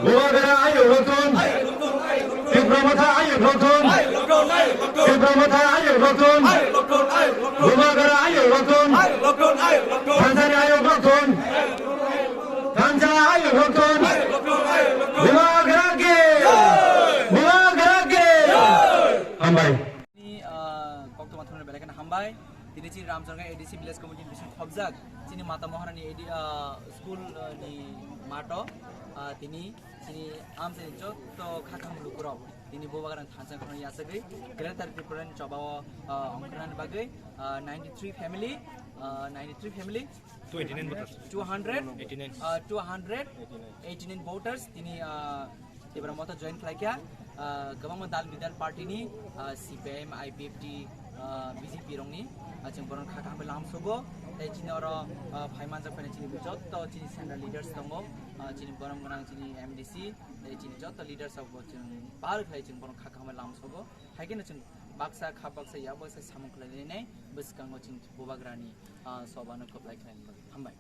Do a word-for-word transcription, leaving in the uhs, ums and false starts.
Bubagra ayuk rokthun. Tipra Motha ayuk rokthun. Tipra Motha ayuk rokthun. Bubagra ayuk rokthun. Thansa ni ayuk rokthun. Thansa ayuk rokthun. Bubagra ki. Bubagra ki. Hambai. Tini, ah, koktwma thumnani belai kheno hambai. Tini chini Ramcharga A D C Village Committee ni bising khobjak chini Mata Maharani A D, ah, school, ah, ni mato, ah, tini chini amchaini jotto kha kaham lukurok tini Bubagrani thansa kheno yachagwi Greater Tripura ni chobao, ah, ongkhornani bagwi, ah, ninety-three family, ah, ninety-three family, two eighty-nine voters. Two hundred, eighty-nine. Ah, two hundred eighty-nine voters tini, ah, Tipra Motha join khlaikha, ah, kwbangma dal bidal party ni, ah, C P I M, I P F T, ah, B J P rokni, ah, chwng borokno kha kaham lam sogo. Tei chini oro, ah, phai manjak phai chini jotto chini central leaders tongo, ah, chini borom gwnang chini M D C, tei chini jotto leaders rok bo chwng pal khlai chwng borokno kha kaham lam sogo. Hai kheno chwng baksa kha baksa ya baksa samung khlai nai bwskango chini Bubagrani, ah, sobano kwplai khlai. Hambai.